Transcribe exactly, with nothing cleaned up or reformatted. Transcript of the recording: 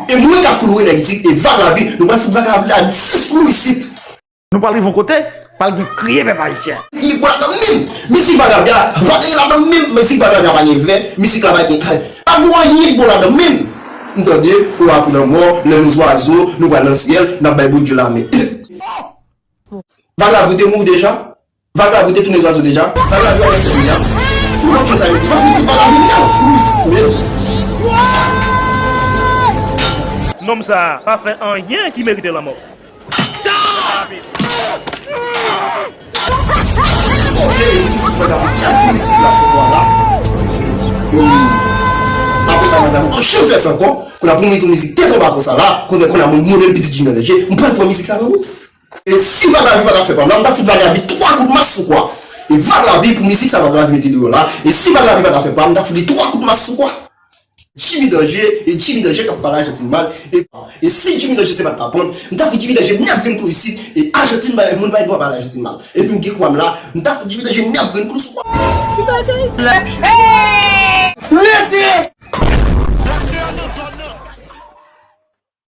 E mwen k ap koulore nèg isit, e Vag Lavi, nou pral fout Vag Lavi la dis klou isit. Nou pral rive yon kote, pral gen kriye pèp ayisyen. Li bon ladan menm. Mizik Vag Lavi a, pa gen ladan menm. Mizik Vag Lavi a pa gen vè, mizik la pa gen kay. Pa gen anyen ki bon ladan menm. M tande, ou a pou lanmò, lè nou zwazo, nou pral nan syèl, n ap bay Bondye lamen. Vag Lavi te mouri deja? Vag Lavi te tounen zwazo deja? Vag Lavi anlè syèl deja? Ou konn sa yo di? Paske tout Vag Lavi nèf plis, men. Nonm sa a pa fè anyen ki merite lanmò. Ok, e ti fout Vag Lavi nèf plis la sou pwa la. E apre sa, Vag Lavi pa janm fè sa ankò. Kounye a pou m ret yon mizik tèt anba konsa la, kounye a, kounye a mwen, mwen menm pitit Jimmy Danger, m pral pran mizik sa nan men w. E si Vag Lavi pa ta fè pa m la, m ta fout Vag Lavi twa kout mas sou kwa. E Vag Lavi, pou mizik sa Vag Lavi mete deyò la, e si Vag Lavi pa ta fè pa m, m ta fout li twa kout mas sou kwa. Jimmy Danger, e Jimmy Danger k ap pale Ajantin mal, e, e si Jimmy Danger se pa t pa ponn, m ta fout Jimmy Danger nèf grenn klou isit, e Ajantin, moun pa gen dwa pale Ajantin mal. Epi m gen kwa m la, m ta fout Jimmy Danger nèf grenn klou sou kwa.